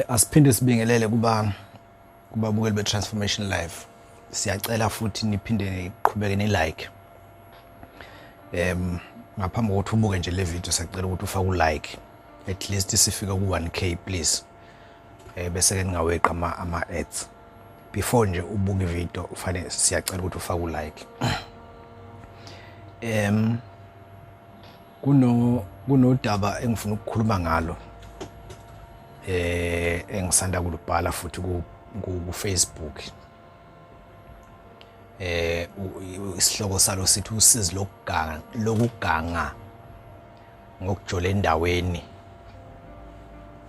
Asiphinde sibingelele kuba kubabukeli be-Transformation Life. Siyacela futhi niphinde niqhubeke ni-like. Ngaphambi kokuthi ubuke nje le video, siyacela ukuthi ufake u-like. At least sifike ku-1K, please. Bese ke ningaweqa ama ads. Before nje ubuke ivideo, ufanele, siyacela ukuthi ufake u-like. Kunodaba engifuna ukukhuluma ngalo engisanda kulubhala futhi ku Facebook. Isihloko salo sithi usizi lokuganga ngokujola endaweni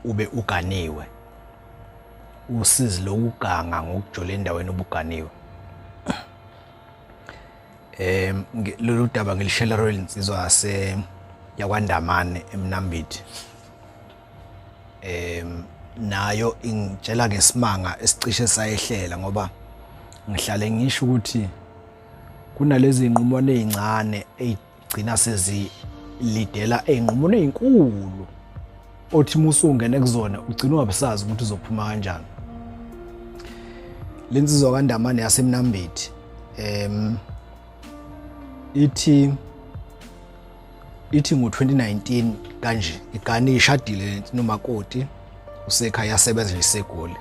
ube uganiwe. Usizi lokuganga ngokujola endaweni ubuganiwe. Lolu daba ngilishela insizwa yase yakwaNdamane eMnambithi. Nayo ingitshela ngesimanga esicishe sayehlela, ngoba ngihlale ngisho ukuthi kunalezi zinqumo ezincane ey'gcina sezilidela ey'nqumweni ey'nkulu, othi uma usungene kuzona ugcina ungabusazi ukuthi uzophuma kanjani. Le nsizwa kaNdamane yaseMnambithi ithi ngo-2019 kanje igane, ishadile nomakoti, usekhaya, yasebenza nje iseGoli.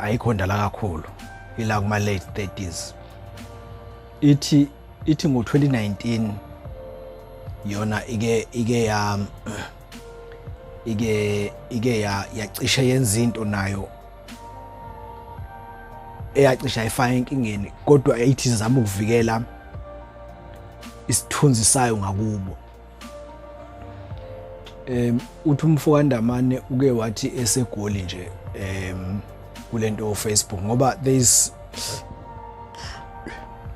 Ayikho ndala kakhulu, ila kuma late 30s. Ithi ngo-2019 yona ike ya ike ike ya yacishe yenza into nayo eyacisha ayifaka enkingeni, kodwa eyithi izama ukuvikela isithunzi sayo ngakubo. Uthi umfo kaNdamane uke wathi eseGoli nje kulento Facebook, ngoba there is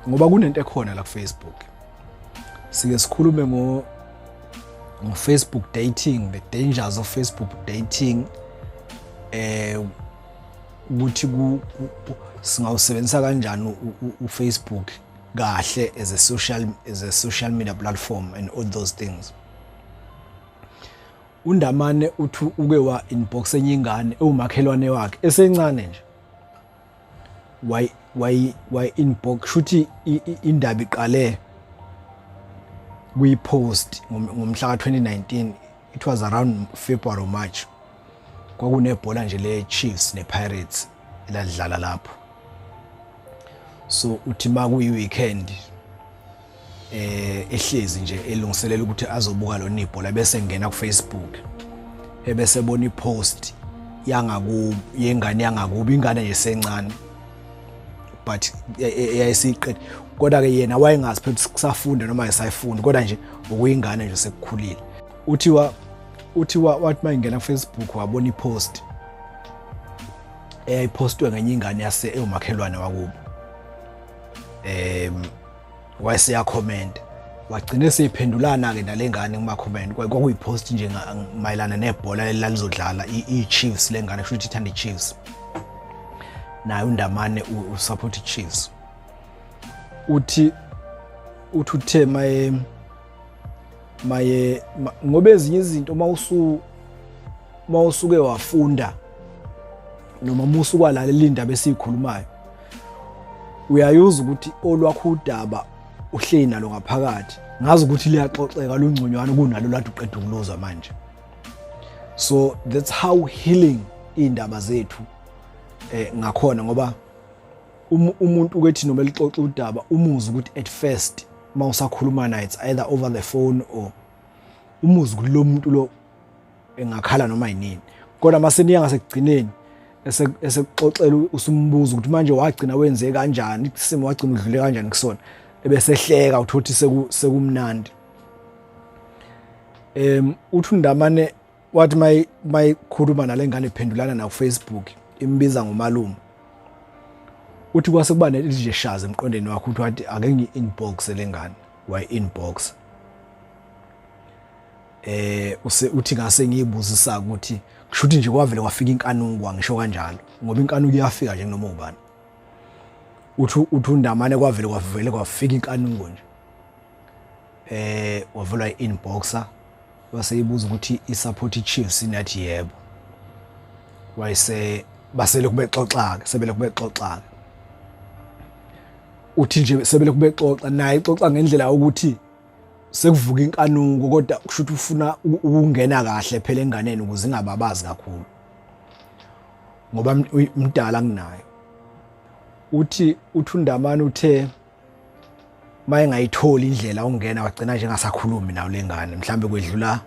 ngoba kunento ekhona la ku Facebook, sike sikhulume ngo Facebook dating, the dangers of Facebook dating, ukuthi singawusebenzisa kanjani uFacebook kahle as a social media platform and all those things. UNdamane uthi uke wa inbox enye ingane ewumakhelwane wakhe esencane nje, wayi inbox. Shuthi indaba iqale kuyi-post ngomhla ka-2019. It was around February or March. Kwakunebhola nje le-Chiefs ne-Pirates eladlala lapho. So uthi ma kuyi-weekend ehlezi nje elungiselela ukuthi azobuka lona ibhola, bese ngena ku Facebook, ebese bona ipost yangakubo, yengane yangakubo, ingane nje sencane but eyayisiqede, kodwa ke yena wayengazi phela kusafunda noma esayifunda, kodwa nje ukuyingane nje sekukhulile. Uthiwa wathi mayingena ku Facebook wabona ipost eyayipostwe ngenye ingane yase ewumakhelwane wakubo. Wayeseya-comment, wagcina seyiphendulana ke nalengane kuma comment. Kwakuyipost nje mayelana nebhola elalizodlala i-Chiefs. Lengane kusho ukuthi ithanda i-Chiefs, naye uNdamane usupport i-Chiefs. Uthi uthe maye ngoba ezinye izinto mawusuke wafunda noma musukwalalela indaba esiyikhulumayo, uyayuza ukuthi olwakho udaba uhleli nalo ngaphakathi, ngazi ukuthi liyaxoxeka lungconywana kunalo lade uqeda ukuluzwa manje. So that's how healing indaba zethu ngakhona, ngoba umuntu ukethi noma elixoxa udaba, umuzi ukuthi at first mawusakhuluma naye, it's either over the phone or umuzi ukuthi lo muntu lo engakhala noma yinini, kodwa mase niya ngasekugcineni esekuxoxela, usumbuza ukuthi manje wagcina wenze kanjani isimo, wagcina udlule kanjani kusona, ebese ehleka, uthothi sekumnandi. Uthi uNdamane wathi mayikhuluma nalengane, iphendulana na ku Facebook, imbiza ngomalume. Uthi kwase kuba nje shaza emqondweni wakhe, uthi wathi ake ngi-inbox lengane. Wayi inbox. Use uthi ngase ngiyibuzisa ukuthi kushuthi nje kwavele kwafika inkanuko, ngisho kanjalo, ngoba inkanuko iyafika nje noma ubani. Uthi uNdamane kwavele kwavele kwafika inkanuko nje, wavela i-inboxa. Waseyibuza ukuthi i-support i-Chiefs, nathi yebo. Wayese baselokhu bexoxa-ke, sebelokhu bexoxa-ke. Uthi nje sebelokhu bexoxa naye, ixoxa ngendlela ukuthi sekuvuka inkanuko, kodwa kusho ukuthi ufuna ukungena kahle phela enganeni ukuze ingababazi kakhulu ngoba mdala kunayo. Uthi uThundamani uthe mayengayitholi indlela ungena, wagcina nje engasakhulumi nayo lengane. Mhlambe kwedlula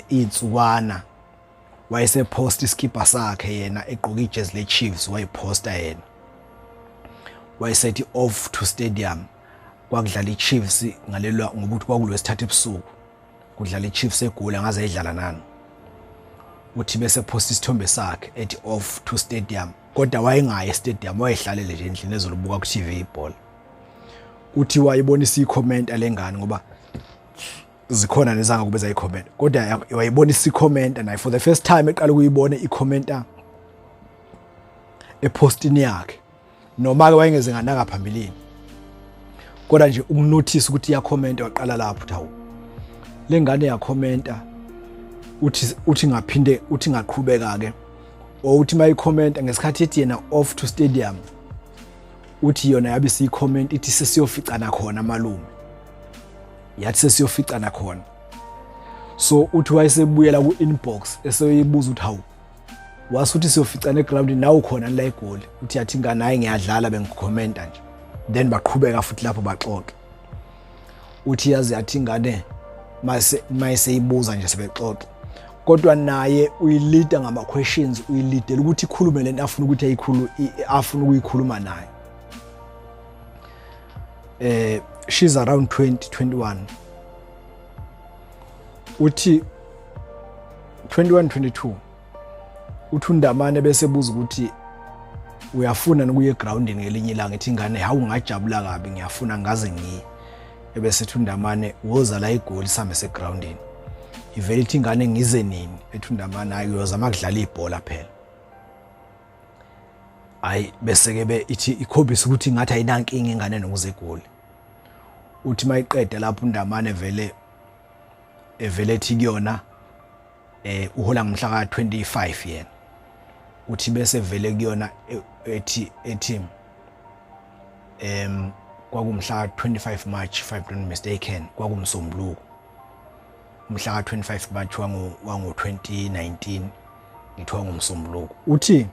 insukwana, wayesepost iskipa sakhe yena egqoka ijezi le-Chiefs, wayiposta yena, wayesethi off to stadium. Kwakudlala i-Chiefs ngalelwa, ngokuthi kwakulwesithathu ebusuku kudlala i-Chiefs eGoli, angaze idlala nani. Uthi bese post isithombe sakhe ethi off to stadium, kodwa wayengayi estadium, wayehlalele nje endlini ezolibuka ku TV ibhola. Uthi wayibonisa i-comment alengane, ngoba zikhona nezanga kube zayi-comment, kodwa wayibona isi-commenta naye for the first time, eqala ukuyibona i-commenta epostini yakhe, noma-ke wayengeze nganaka phambilini, kodwa nje ukunothisa ukuthi iyakhomenta, waqala lapho uthi hawu, le ngane yakhomenta. Uthi ngaphinde, uthi ngaqhubeka-ke, or uthi mayikhomenta ngesikhathi ethi yena off to stadium, uthi yona yabe siyi-comment ithi sesiyoficana khona malume, yathi sesiyoficana khona. So uthi wayesebuyela ku-inbox eseyibuza ukuthi hawu, wasuthi siyoficana egroundini, nawe khona la eGoli? Uthi yathi ingane, hayi, ngiyadlala, bengikhomenta nje. Then baqhubeka futhi lapho baxoxe. Uthi yazi yathi ingane mase mayiseyibuza nje sebexoxa, kodwa naye uyilida ngama questions, uyilidela ukuthi ikhulume lento afuna ukuthi ayikhulu, afuna ukuyikhuluma naye. She's around 20 21, uthi 21 22. Uthi uNdamane bese buza ukuthi uyafuna nokuya egroundini ngelinye ilanga? Ithi ingane, hawu, ngajabula kabi, ngiyafuna, ngaze ngiye. Ebese ethi uNdamane, woza la eGoli sihambe segroundini. Ivele ithi ingane, ngize nini? Ethi uNdamane, hayi, uyozama kudlala ibhola phela. Hayi, bese ke be ithi ikhombisa ukuthi ngathi ayinankinga ingane nokuze eGoli. Uthi mayiqeda lapho uNdamane vele evele ethi kuyona uhola ngomhla ka 25 yena. Uthi bese vele kuyona ethi kwakumhla 25 March, if I'm not mistaken, kwakumsombuluko umhla ka 25 March wango 2019, ngithiwa ngumsombuluko. Uthi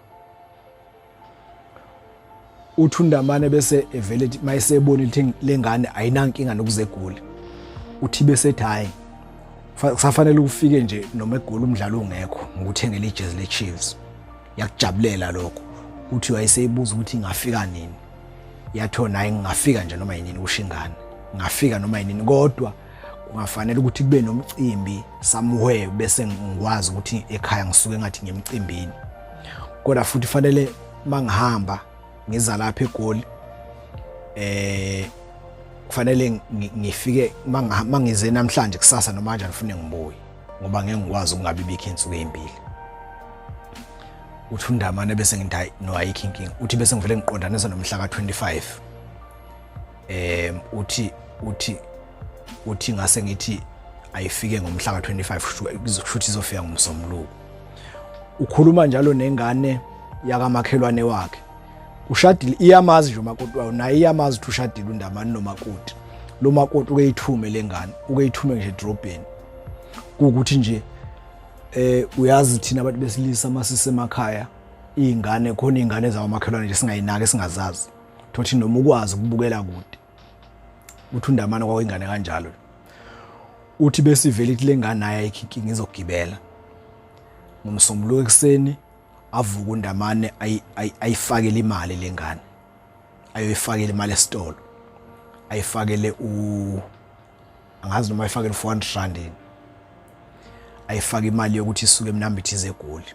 uNdamane bese evele ethi mayesebona ukuthi lengane ayinankinga nokuze eGoli, uthi bese ethi hayi, kusafanele ufike nje noma eGoli umdlalo ungekho, ngikuthengele ijezi le-Chiefs. Yakujabulela lokho. Uthi wayeseyibuza ukuthi ingafika nini, yathi naye ngingafika nje noma yinini, kusho ingane, ngingafika noma yinini, kodwa kungafanele ukuthi kube nomcimbi somewhere bese ngikwazi ukuthi ekhaya ngisuke ngathi ngiyemcimbini, kodwa futhi fanele mangihamba ngiza lapha eGoli kufanele ngifike mangize namhlanje, kusasa noma kanjani ufune ngibuye, ngoba ngeke ngikwazi ukungabi bikho insuku ezimbili. Uthi uNdamane bese ngithi hayi no, ayikho inkinga. Uthi bese ngivele ngiqondanisa nomhla ka-25. Uthi ngase ngithi ayifike ngomhla ka-25, kushuthi izofika ngomsombuluko. Ukhuluma njalo nengane yakamakhelwane wakhe, ushadile, iyamazi nje umakoti wayo, naye iyamazi ukuthi ushadile uNdamane nomakoti. Lo makoti uke yithume lengane, uke yithume nje edrobheni, kuwukuthi nje uyazi thina abantu besilisa masisemakhaya, izingane khona, izingane zamakhelwane nje singayinaki, singazazi, thothi noma ukwazi ukubukela kude. Uthi uNdamane kwakuyingane kanjalo. Uthi besivele ithi lengane naye ayikho inkinga, izogibela ngomsombuluko ekuseni. Avuka uNdamane, ayifakele imali lengane, ayoyifakela imali esitolo, ayifakele u angazi noma ayifakele 400 rand yini, ayifake imali yokuthi isuke eMnambithi ize eGoli.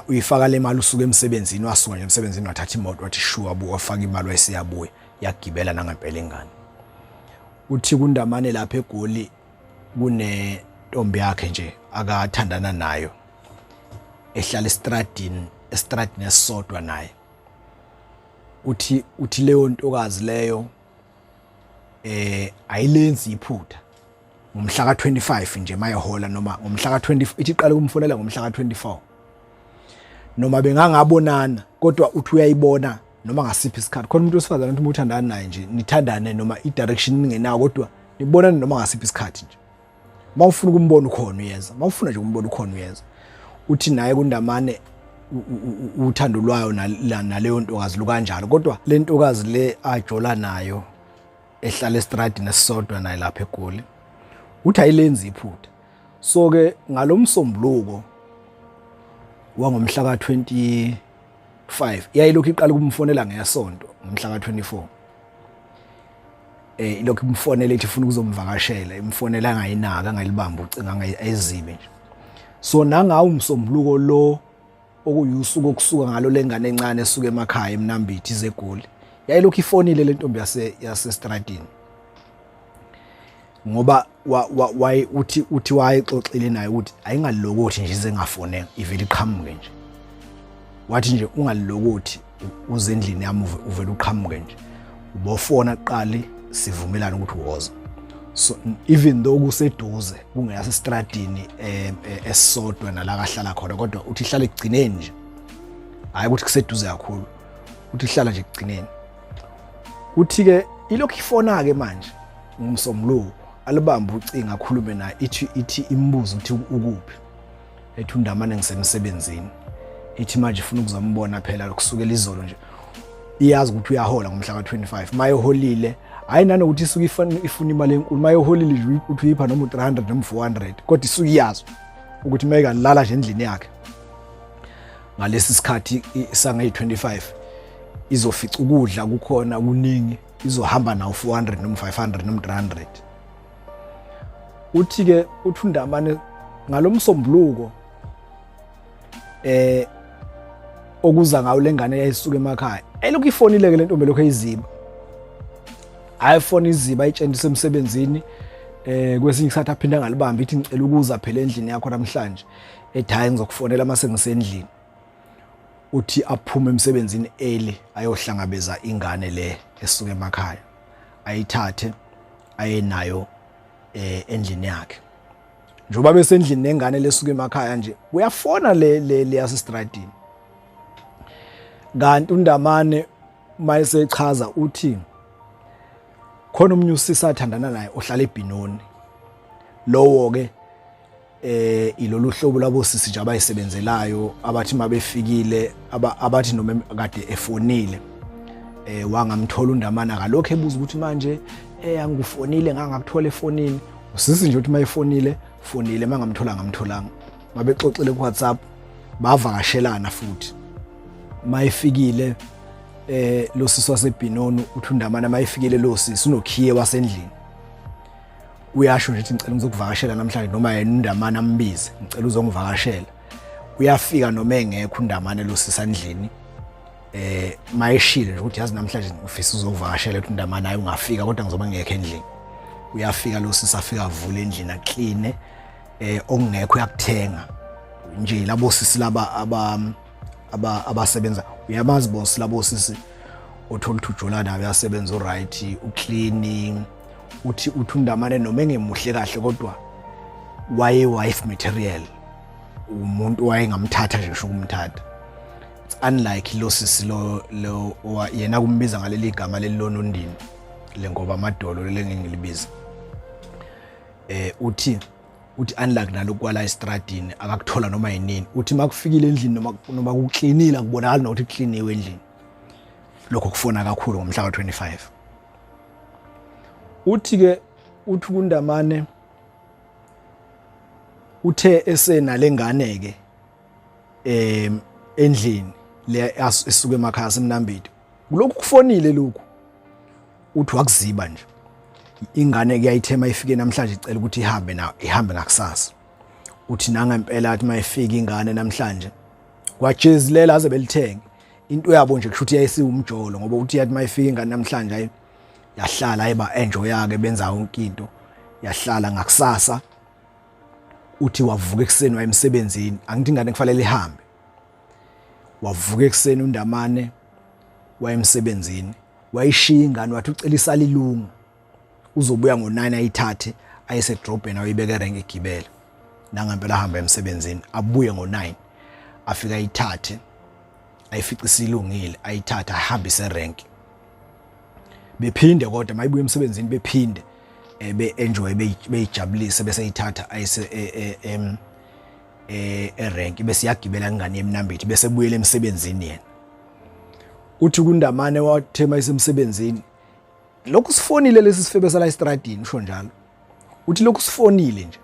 Uyifaka le mali, usuke emsebenzini, wasuka nje emsebenzini, wathatha imoto, wathi shu, wabuka, wafaka imali, wayesiyabuya, yagibela nangempela ingane. Uthi kuNdamane lapha eGoli kunentombi yakhe nje akathandana nayo, ehlala estradini esisodwa naye. Uthi leyo ntokazi leyo Ayilenzi iphutha ngomhla ka25 nje mayehola, noma ngomhla ka20 ithi iqale kumfonela ngomhla ka24, noma bengangabonana, kodwa uthi uyayibona noma ngasiphi isikhathi. Khona umuntu wesifazane uthi uthandana naye nje, nithandane noma i-direction ningenayo, kodwa nibonane noma ngasiphi isikhathi nje. Uma ufuna ukumbona ukhona uyeza, uma ufuna nje ukumbona ukhona uyeza. Uthi naye kuNdamane uthando lwayo naleyo ntokazi lukanjalo, kodwa le ntokazi le ajola nayo ehlala estradini esisodwa naye lapha eGoli, uthi ayilenzi iphutha. So ke ngalomsombuluko wangomhla ka-25 yayilokhu iqala ukumfonela ngesonto ngomhla ka-24, ilokhu imfonela ithi ifuna ukuzomvakashela, imfonela angayinaka, angayilibamba ucingo, angayizibe nje. So nangawo umsombuluko lo okuyusuku okusuka ngalo lengane encane esuka emakhaya eMnambithi izeGoli, yayilokhu ifonile le ntombi yasestradini, ngoba waye uthi wayexoxile naye ukuthi ayingalokothi nje ize ngafone, ivele iqhamuke nje. Wathi nje ungalokothi uze endlini yami, uvele uqhamuke nje, ubofona kuqali sivumelane ukuthi woza. So even though kuseduze kungeyasestradini esisodwa nala kahlala khona, kodwa uthi ihlala ekugcineni nje, hayi ukuthi kuseduze kakhulu, uthi ihlala nje ekugcineni. Uthi ke ilokhu ifona ke manje ngomsombuluko, alibambe ucingo akhulume naye, ithi imbuzo uthi ukuphi, ethi uNdamane ngisemsebenzini. Ithi manje ifuna ukuzombona phela kusukela izolo nje, iyazi ukuthi uyahola ngomhla ka-25. Mayeholile, hhayi nanokuthi isuke ifuna imali enkulu, mayeholile nje uthi uyipha noma u-300 noma u-400, kodwa isuke iyazi ukuthi mayekalala nje endlini yakhe ngalesi sikhathi sangeyi-25 izofica ukudla kukhona kuningi, izohamba nawo 400 noma 500 noma 300. Uthi ke uthi uNdamane ngalomsombuluko okuza ngawo lengane yayisuka emakhaya, elokhu ifonile ke lentombi, lokho eyiziba, ayifona iziba, ayitshengisa emsebenzini. Kwesinye isikhathi aphinda angalibambi, ithi ngicela ukuza phela endlini yakho namhlanje, ethi hayi ngizokufonela mase ngisendlini. Uthi aphume emsebenzini early ayohlangabeza ingane le esuka emakhaya, ayithathe ayenayo endlini yakhe. Njengoba besendlini nengane lesuka emakhaya nje, uyafona le le yasestradini. Kanti uNdamane mayesechaza uthi khona omunye usisi athandana naye ohlala eBhinoni, lowo ke ilolu hlobo labo sisi nje abayisebenzelayo, abathi mabefikile abathi noma kade efonile wangamthola uNdamane, akalokho ebuza ukuthi manje angikufonile ngangakuthola efonini. Usisi nje uthi mayefonile fonile, mangamthola ngamtholanga, mabexoxile ku WhatsApp, bavakashelana futhi. Mayefikile lo sisi waseBhinoni, uthi uNdamane mayefikile lo sisi unokhiye wasendlini, uyasho nje ukuthi ngicela ngizokuvakashela namhlanje, noma yena uNdamane ambize, ngicela uzongivakashela. Uyafika noma engekho uNdamane lo sisi endlini, mayeshile nje ukuthi yazi namhlanje ngifisa uzokuvakashela, uthi uNdamane hayi ungafika kodwa ngizoba ngekho endlini. Uyafika lo sisi, afika avule endlini akline, okungekho uyakuthenga nje. Labo sisi laba aba abasebenza, uyamazi boss, labo sisi othola ukuthi ujola naye uyasebenza, uright, uclean. Uthi uNdamane noma engemuhle kahle kodwa waye wife material, umuntu wayengamthatha nje ngisho ukumthatha. It's unlike lo sisi lo yena kumbiza ngaleli gama leli lonondini lengoba amadolo leli engilibiza. Uthi unlike nalokwala estradini akakuthola noma yinini, uthi makufikile endlini noma kuklinile akubonakali nokuthi kukliniwe endlini. Lokho kufona kakhulu ngomhla ka25. Uthi ke uthi kuNdamane uthe esenalengane ke endlini le esuka emakhaya semnambithi, kulokhu kufonile lokhu, uthi wakuziba nje ingane kuyayithema ifike namhlanje icela ukuthi ihambe nayo, ihambe ngakusasa. Uthi nangempela athi mayifika ingane namhlanje kwajezilela aze belithenge into yabo nje, kusho ukuthi yayisiwumjolo, ngoba uthi yathi mayifika ingane namhlanje ayi yahlala ayiba enjoy yake benza yonke into, yahlala ngakusasa. Uthi wavuka ekuseni wayemsebenzini, angithi ingane kufanele ihambe, wavuka ekuseni uNdamane wayemsebenzini, wayishiya ingane, wathi ucela isalilunga. Uzobuya ngo-9 ayithathe ayise edrobheni ayoyibeka erenki igibele. Nangempela ahamba emsebenzini abuye ngo-9 afike ayithathe ayifice isilungile ayithathe ahambise erenki. Bephinde kodwa mayibuya emsebenzini bephinde eh, be-enjoy beyijabulise bese ithatha ayise e, e, e, erenki bese iyagibela ingane yemnambithi bese buyela emsebenzini yena. Uthi kuNdamane wathema isemsebenzini lokhu sifonile lesi sifebe sala estradini usho njalo uthi lokhu sifonile nje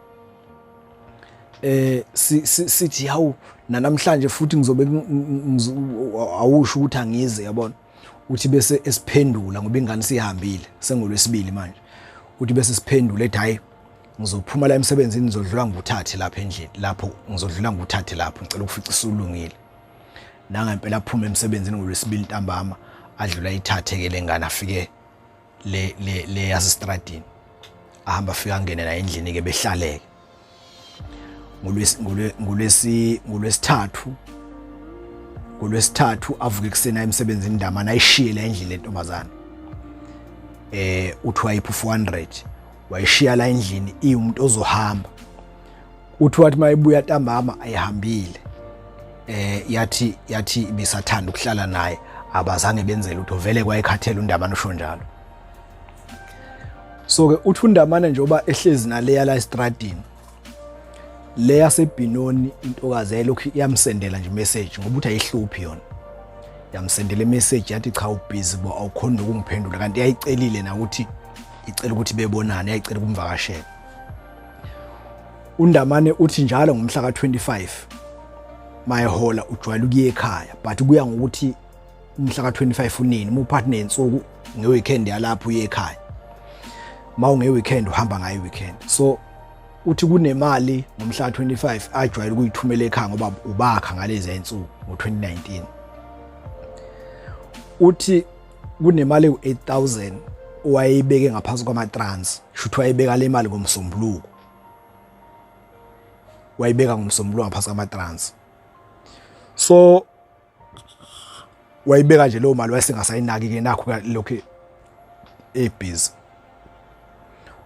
eh sithi hawu namhlanje futhi ngizobe awusho ukuthi angize yabona uthi bese esiphendula ngoba ingane sihambile sengolwesibili manje uthi bese siphendula ethi hayi ngizophuma la emsebenzini ngizodlula ngikuthathe lapha endlini lapho ngizodlula ngikuthathe lapho ngicela ukufica usulungile nangempela aphume emsebenzini ngolwesibili ntambama adlula ithathe ke lengane afike le le le yasestradini ahamba afika angene la endlini ke behlaleke ngolwesi ngolwesithathu ngolwesithathu avuke ekuseni aye emsebenzini ndamana ayishiye la endlini lentombazana eh uthi wayipha 400 wayishiya la endlini iwumuntu ozohamba uthi wathi mayebuya ntambama ayihambile eh yathi yathi ibisathanda ukuhlala naye abazange benze lutho vele kwayekhathela uNdamane usho njalo so ke uthi uNdamane njengoba ehlezi naleya la estradini le yaseBinoni intokazi yayilokhu iyamsendela nje message ngoba uthi ayihluphi yona yamsendela imessage yathi cha ubhizi bo awukhoni nokungiphendula kanti yayicelile na ukuthi icela ukuthi bebonane yayicela ukumvakashela uNdamane uthi njalo ngomhla ka-25 mayehola ujwayele ukuya ekhaya but kuya ngokuthi umhla ka-25 unini uma uphathi ney'nsuku nge-weekend yalapho uye ekhaya uma unge-weekend uhamba ngayo i-weekend so uthi kunemali ngomhla ka-25 ajwayele ukuyithumela ekhaya ngoba ubakha ngalezi zinsuku ngo-2019 uthi kunemali ewu-8000 owayeyibeke ngaphansi kwama-trans shuthi wayebeka le mali ngomsombuluko wayibeka ngomsombuluko ngaphansi kwama-trans so wayibeka nje leyo mali wayesengasayinaki ke nakho lokhu ebhizi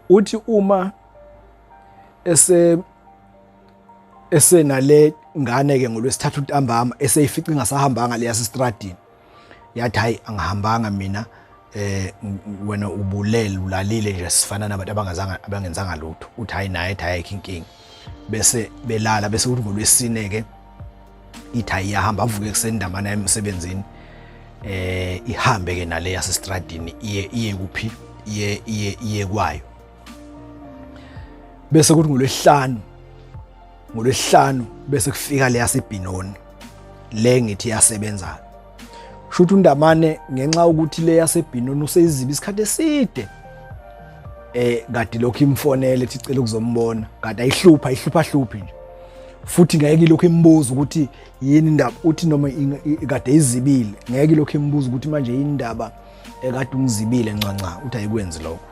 uthi uma ese esenale ngane ke ngolwesithathu ntambama eseyifica ingasahambanga leya sestradini yathi hayi angihambanga mina eh wena ubulele ulalile nje sifana nabantu abangazanga abangenzanga lutho uthi hayi naye ethi ayikho inkinga bese belala bese kuthi ngolwesine ke ithi ayihamba avuke ekuseni ndamana emsebenzini eh ihambe ke nale yasestradini iye iye kuphi iye iye iye kwayo bese kuthi ngolwesihlanu ngolwesihlanu bese kufika le yaseBinoni le ngithi yasebenza shuthi uNdamane ngenxa ukuthi le yaseBinoni useyiziba isikhathi eside eh kade lokhu imfonele ethi icela ukuzombona kade ayihlupha ayihlupha hluphi nje futhi ngeke ilokhu imbuza ukuthi yini indaba uthi noma kade izibile ngeke ilokhu imbuza ukuthi manje yini indaba ekade ungizibile ncanca uthi ayikwenzi lokho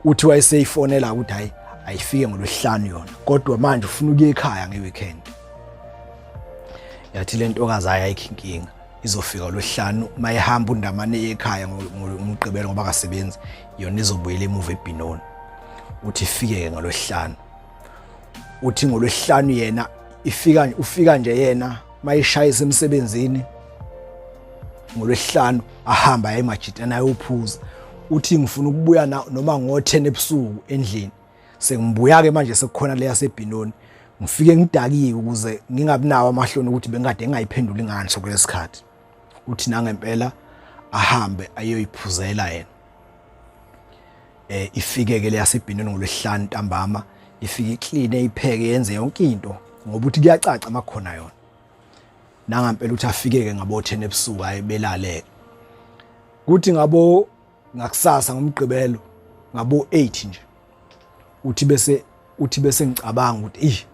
uthi wayeseyifonela ukuthi hayi ayifike ngolwesihlanu yona kodwa manje ufuna ukuya ekhaya ngeweekend yathi le ntokazi hayi ayikho inkinga izofika olwesihlanu mayehamba undamane ekhaya ngomgqibelo ngoba akasebenzi yona izobuyela emuva eBinoni uthi ifike-ke ngolwesihlanu uthi ngolwesihlanu yena ifika ufika nje yena mayishayisa emsebenzini ngolwesihlanu ahamba aye emajitana ayophuza uthi ngifuna ukubuya noma ngo-10 ebusuku endlini sengibuya-ke manje sekukhona le yasebhinoni ngifike ngidakiwe ukuze ngingabi nawo amahloni ukuthi bengikade ngingayiphenduli ingane sokulesi sikhathi uthi nangempela ahambe ayoyiphuzela yena eh ifike ke leyasebhinoni ngolwesihlanu ntambama ifike iclean ipheke yenze yonke into ngoba uthi kuyacaca makukhona yona nangampela uthi afike ke ngabo 10 ebusuku hayi belale kuthi ngabo ngakusasa ngomgqibelo ngabo 8 nje uthi bese uthi bese ngicabanga ukuthi ih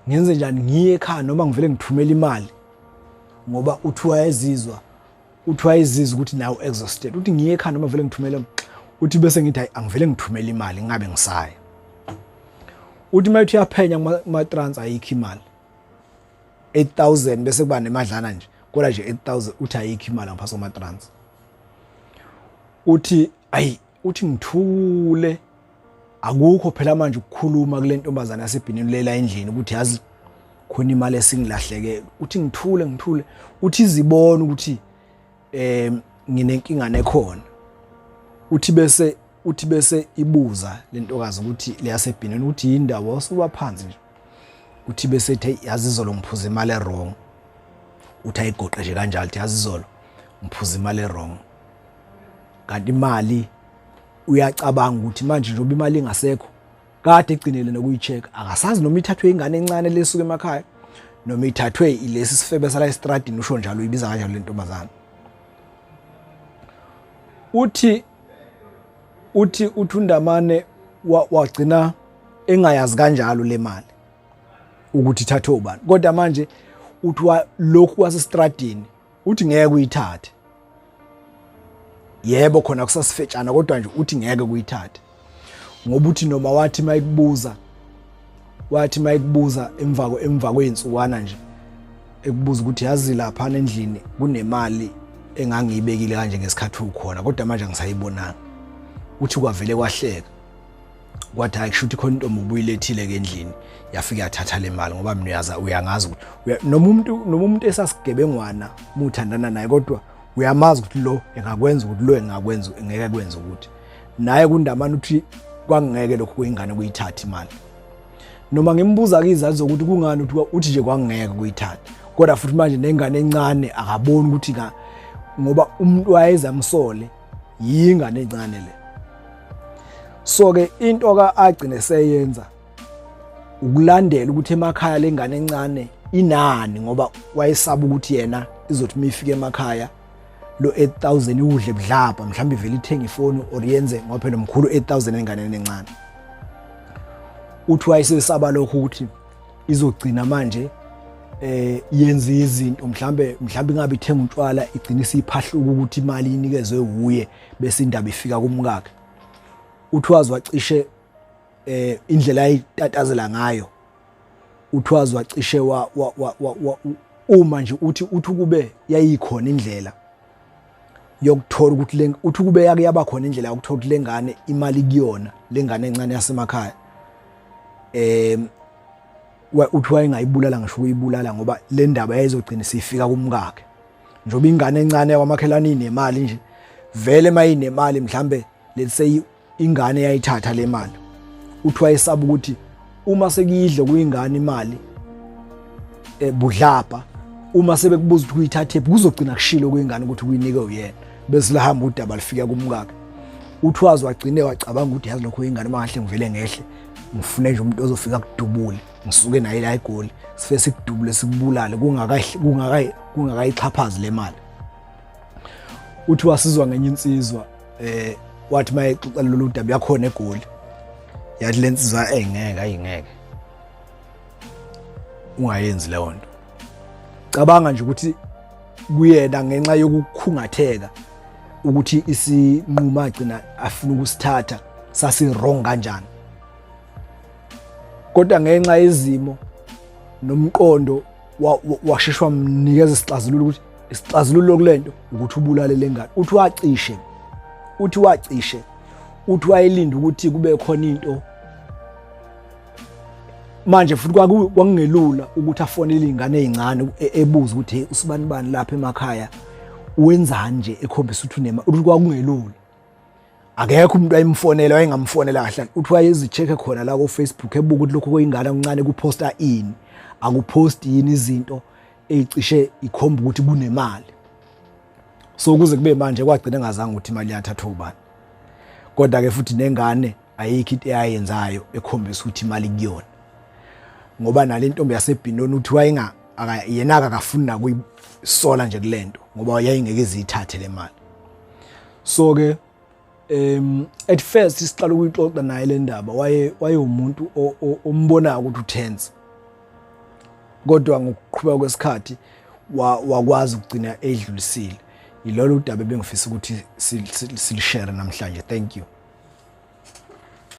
ngenze njani ngiye ekhaya noma ngivele ngithumele imali ngoba uthi wayezizwa uthi wayezizwa ukuthi nawe exhausted uthi ngiye ekhaya noma vele ngithumele uthi bese ngithi hayi angivele ngithumele imali ngabe ngisaya uthi uma uthi uyaphenya kuma-trans ayikho imali 8000 bese kuba nemadlana nje kodwa nje 8000 uthi ayikho imali ngaphansi kwama-trans uthi ayi Uthi ngithule, akukho phela manje ukukhuluma kule ntombazane yasebhinini lela endlini ukuthi yazi khona imali esingilahleke. Uthi ngithule ngithule, uthi izibona ukuthi nginenkinga nekhona. Uthi bese ibuza lentokazi ukuthi leyasebhinini ukuthi yindaba wasuba phansi nje. Uthi bese ethi, yazi izolo ngiphuza imali e-wrong. Uthi ayigoqe nje kanjalo, uthi yazi izolo ngiphuza imali e-wrong. Kanti imali uyacabanga ukuthi manje njengoba imali ingasekho, kade egcinele nokuyi-check, akasazi noma ithathwe ingane encane lesuka emakhaya noma ithathwe ilesi sifebe sala estradini. Usho njalo, uyibiza kanjalo le ntombazane. Uthi uNdamane wagcina engayazi kanjalo le mali ukuthi ithathwe ubani, kodwa manje uthi lokhu kwasestradini uthi ngeke uyithathe. Yebo, khona kusasifetshana, kodwa nje uthi ngeke kuyithathe, ngoba uthi noma wathi mayikubuza emva kwezinsukwana nje, ekubuza ukuthi yazi lapha endlini kunemali engangiyibekile kanje ngesikhathi ukhona, kodwa manje angisayibonanga. Uthi kwavele kwahleka, kwathi hayi, kusho ukuthi khona intombi ubuyilethile ke endlini, yafika yathatha le mali, ngoba mina uyaza uyangazi ukuthi noma umuntu esasigebengwana muthandana naye, kodwa uyamazi ukuthi lo engakwenza ukuthi lo engakwenza, ngeke kwenza ukuthi naye kundamana. Uthi kwangeke lokhu kuyingane kuyithatha imali, noma ngimbuza ke izathu zokuthi kungani, uthi nje kwangeke kuyithatha. Kodwa futhi manje nengane encane akaboni ukuthi ka ngoba umuntu wayezamsole yingane encane le. So ke into ka agcine seyenza ukulandela ukuthi emakhaya lengane encane inani, ngoba wayesaba ukuthi yena izothi mifike emakhaya lo 8000 iwudle budlabha, mhlawumbe ivele ithenga ifoni or yenze, ngoba phela mkhulu 8000 enganeni encane. Uthi wayesesaba lokho ukuthi izogcina manje yenza izinto, mhlambe ingabe ithenga utshwala, igcina isiphahluka ukuthi imali inikezwe uye, bese indaba ifika kumkakhe. Uthi wazi wacishe indlela ayitatazela ngayo, uthi wazi wacishe wa, wa, wa, wa, wa uma nje uthi kube yayikhona indlela yokuthola ukuthi le, uthi kube yake yaba khona indlela yokuthola ukuthi lengane imali kuyona, lengane encane yasemakhaya, uthi wayengayibulala ngisho ukuyibulala, ngoba le ndaba yayizogcina isifika kumkakhe, njengoba ingane encane yakwamakhelwane inemali nje vele. Mayinemali, mhlambe let's say ingane yayithatha le mali, uthi wayesaba ukuthi uma sekuyidle kuyingane imali budlabha, uma sebekubuza ukuthi kuyithathe, kuzogcina kushilo kuyingane ukuthi kuyinike uyena, bese lahamba udaba lifika kumkakhe. Uthi wazi wagcine wacabanga ukuthi yazi lokho ingane mangahle ngivele ngehle ngifune nje umuntu ozofika kudubule, ngisuke naye la eGoli, sifike sikudubule sikubulale kungakayixhaphazi le mali. Uthi wasizwa ngenye insizwa, wathi mayexoxa lolu daba yakhona eGoli, yathi le nsizwa, engeke ayingeke ungayenzi leyo nto. Cabanga nje ukuthi kuyena ngenxa yokukhungatheka ukuthi isinqumo agcina afuna ukusithatha sasi wrong kanjani, kodwa ngenxa yezimo nomqondo washeshwa mnikeza isixazululo, ukuthi isixazululo kulento ukuthi ubulale lengane. Uthi wacishe uthi wayelinda ukuthi kube khona into manje, futhi kwakungelula ukuthi afonele izingane ezincane ebuza ukuthi hey, usibani bani lapha emakhaya wenzani nje, ekhombisa ukuthi unema. Uthi kwakungelula, akekho umuntu wayemfonela, wayengamfonela kahle. Uthi wayezicheck khona la ku Facebook, ebuka ukuthi lokhu kuyingane okuncane kuposta ini, akuposti yini izinto ezicishe ikhomba ukuthi kunemali. So kuze kube manje kwagcina engazange ukuthi imali yathathwa ubani, kodwa ke futhi nengane ayikho into eyayenzayo ekhombisa ukuthi imali kuyona, ngoba nale ntombi yaseBhinoni uthi wayenga yena akafuni nakuyisola nje kulento, ngoba yayingeke izithathe le mali. So ke at first siqala ukuyixoxa naye le ndaba, waye umuntu ombonayo ukuthi utense, kodwa ngokuqhubeka kwesikhathi wakwazi ukugcina edlulisile. Yilolo udaba ebengifisa ukuthi silishare namhlanje. Thank you.